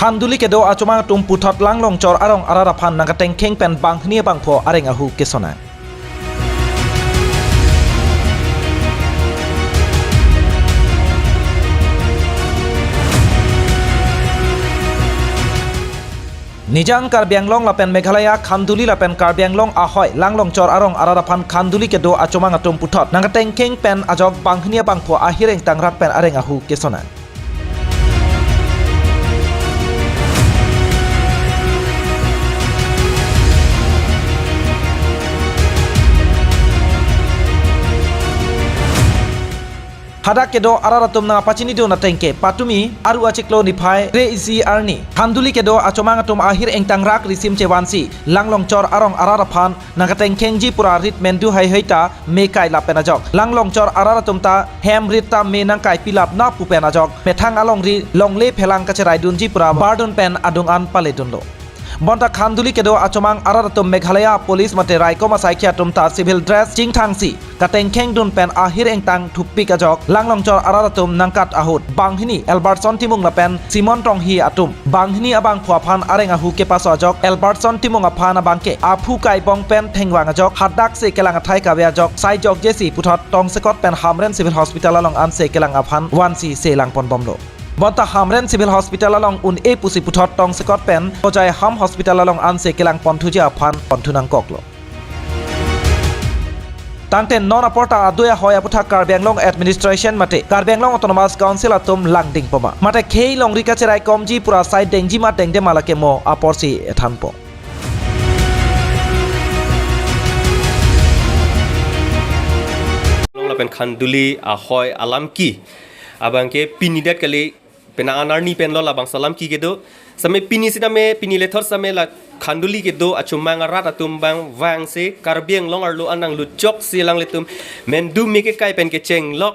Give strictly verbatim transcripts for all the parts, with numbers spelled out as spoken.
Khanduli kedo achomang atum puthot Langlongchor arong arat aphan nangkatengkheng pen banghini abangphu areng ahu kesonang. Nijang Karbi Anglong lapen Meghalaya, Khanduli lapen Karbi Anglong ahoi Langlongchor arong arat aphan Khanduli kedo achomang atum puthot nangkatengkheng pen ajok banghini abangphu ahir ingtangrak pen areng ahu kesonang. Hadak kedo arat atum nangpachinidun ateng ke patumi aru achiklo niphai kre-isi arni Khanduli kedo achomang atum ahir ingtangrak risim chevansi Langlongchor arong arat aphan nangkatengkhengji pura rit mendu haihai ta me kai lapen ajok Langlongchor arat atum ta hem rit ta me nangkai pilap na pu pen ajok methang alongri longle phelang kacheraidunji pura bardun pen adung an paledunlo. Bonta Khanduli kedo achomang arat atum Meghalaya Police mate raikom asaikhi atum ta civil dress chingthangsi katengkhengdun pen ahir ingtang thupik ajok Langlongchor arat atum nangkat ahut banghini Albertson Timung lapen Simon Tonghi atum banghini abangphu aphan areng ahu kepaso ajok Albertson Timung aphan abangke aphu kaibong pen thengvang ajok hadak se kelang athai kave ajok sai jokjesi puthot tongsekot pen Hamren Civil Hospital along anse kelang aphan vansi se langponbomlo. Bonta Hamren Civil Hospital along un-e pusi puthot tongsekot pen Hojai Ham Hospital along anse kelangponthuji aphan ponthu nangkoklo. Tangte non aporta adui ahoi aputhak Karbi Anglong Administration mate Karbi Anglong Autonomous Council atum langdingpo ma mate khei longri kacheraikomji pura sai dengji ma dengdema lake mo aporsi ethanpo. Long lapen Khanduli ahoi alamki abangke pini det kali, penang an arni penlo labangso alamki kedo. Same pini sitame, pini lethot same la Khanduli kedo achomang arat atum abang vangsi Karbi Anglong arlo an nangluchok si alanglitum mendu me kekai pen kechenglok,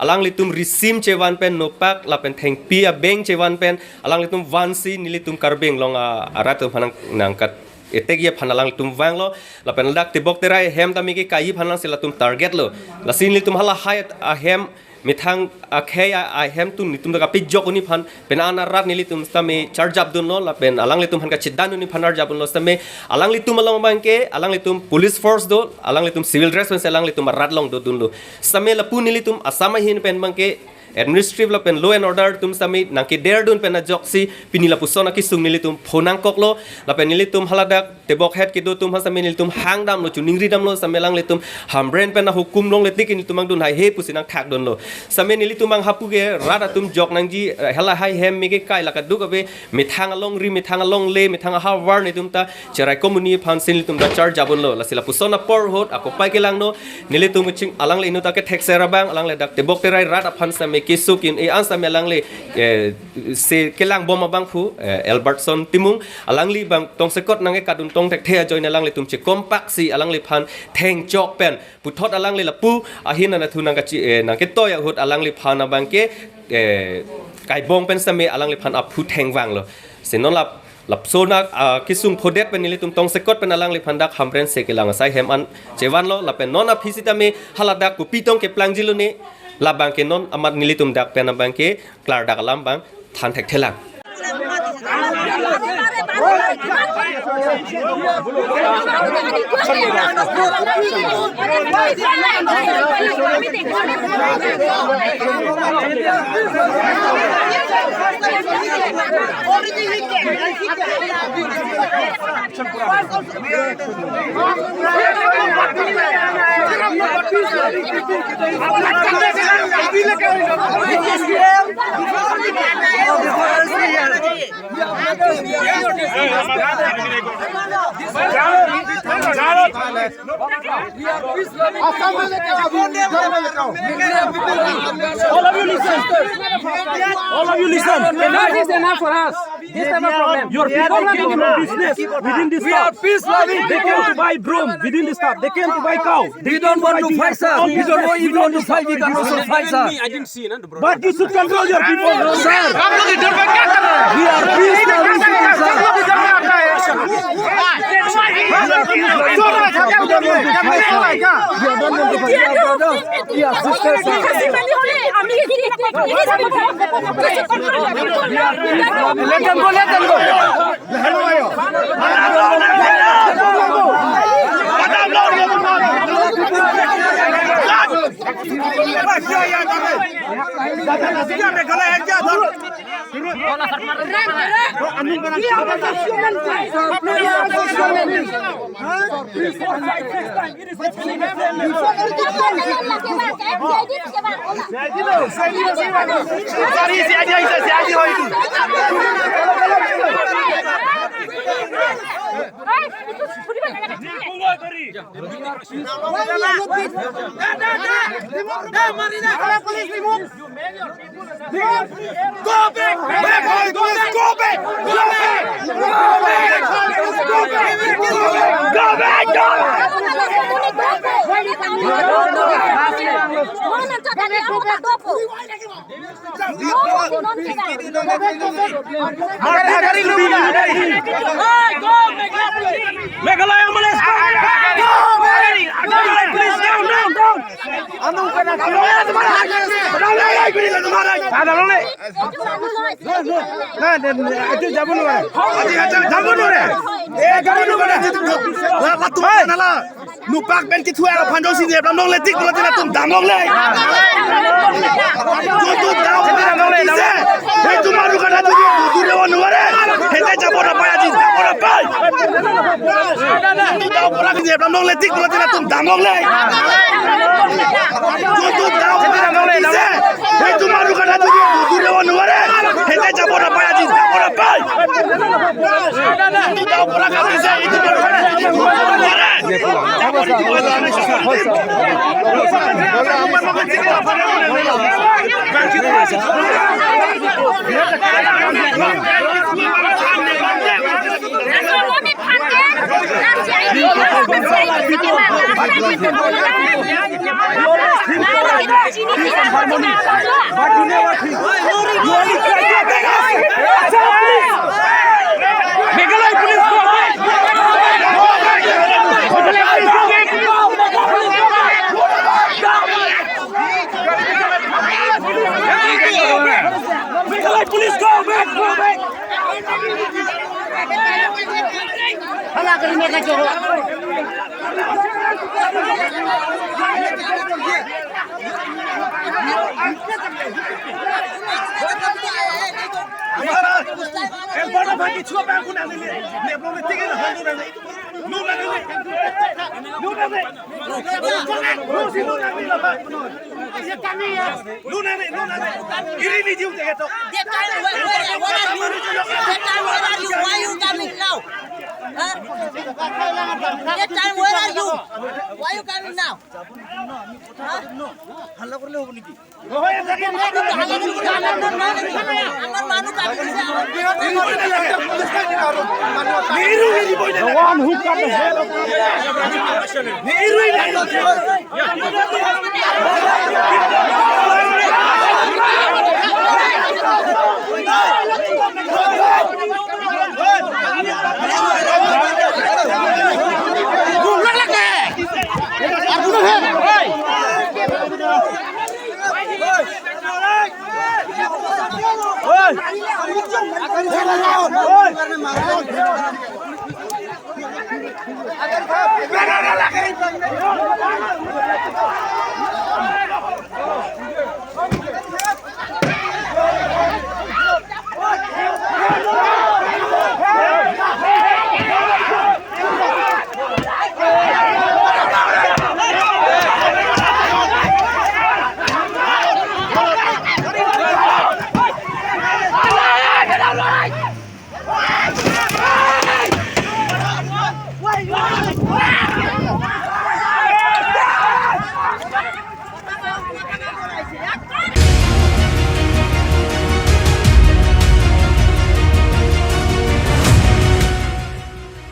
alanglitum risim chevan pen nopak lapen thengpi abeng chevan pen alanglitum vansi nelitum Karbi Anglong a-, arat atum aphan nang, nangkat etekji aphan alanglitum vanglo. Lapen ladak tebok terai ahem ta me kekaiyi aphan nangsi latum target lo. Lasi nelitum halahai ahem methang akhei a-, ahem atum nelitum ta kapejok un-e aphan penang an arat nelitum sitame charjapdunlo lapen alanglitum aphan kachedan un-e aphan arjapdunlo sitame alanglitum along abangke alanglitum police force do, alanglitum civil dress pensi alanglitum arat along dodunlo. Sitame lapu nelitum Assam ahin pen abangke administrative lapen law and order atum sitame nangkederdun pen ajoksi pini lapuson akesung nelitum phonangkoklo lapen nelitum haladak tebok het kedo atum aphan sitame nelitum hangdamlo, choningridamlo, sitame alanglitum Hamren pen ahukum longle tik nelitum angdun haihe pusi nangthakdunlo. Sitame nelitum abang hapu ke rat atum jok nangji, eh, halahai hem me kekai la kadokave methang alongri, methang alongle, methang ahavar nelitum ta cheraikom un-e aphansi nelitum ta charjapdunlo. Lasi lapuson apor ahut akopai kelangno, nelitum keching alangli inut ta kethekser abang, alangli dak tebok terai rat aphan sitame keso ki-un-e an sitame alangli, eh, se kelangbom abangphu, eh, Albertson Timung, alangli abang tongsekot nangkekadun tong thekthe ajoine alanglitum chekompaksi alangliphan thengchok pen puthot alangli lapu ahin anatthu nangkachi, eh, nangketoi ahut alangliphan abangke, eh, kaibong pen sitame alangliphan aphu thengvanglo. Si non lap, lapso na, ah, kesung phodet pen nelitum tongsekot pen alangliphan dak Hamren se kelang asai hem an chevanlo lapen non aphi sitame haladak kopi tong keplangji lone labangke non amat nelitum dak pen abangke klardak alam abang than thekthelang. All of you listen. All of you listen. Enough is enough for us. This type of problem. Your people came to business within this town. We are peace loving people. They came to buy broom within this town. They came to buy cow. We don't want to fight, sir. We don't want, if you want to fight, we can also fight, sir. I didn't see, no, bro. But you should control your people, sir. We are peace loving people, sir. We are peace loving people, sir. We don't want to fight, sir. Let them go, let them go. Go back! Go back! Go back! Go back! Go back! Go back! Go back! Go back! Meghalaya police, go! Meghalaya police, down, down, down! Nah, nah, nah, itu যাব নোৱাৰে। যাব নোৱাৰে। এ, যাব নোৱাৰে। লাটু নালা। Nupak pen kethu aphan jongsi ne plam nong letik pulote latum dam longle. Jotu dam longle, dam longle. Hei, tumar rukan haju di dure wan ware. Hei, te jabo na pai aji, jabo na pai. Jotu dam purak ne plam nong letik pulote latum dam longle. Jotu dam longle, dam longle. Hei, tumar rukan haju di dure wan ware. Hei, te jabo na pai aji, jabo na pai. Meghalaya police, go back, go back. That time where, where, where are you? That time where are you? Why you coming now? Huh? That time where are you? Why you coming now? Huh? The one who cut the head off.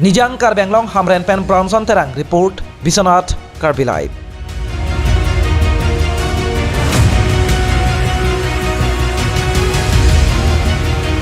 Nijang Karbi Anglong Hamren pen Bronson Terang report, Biswanath Karbi Live.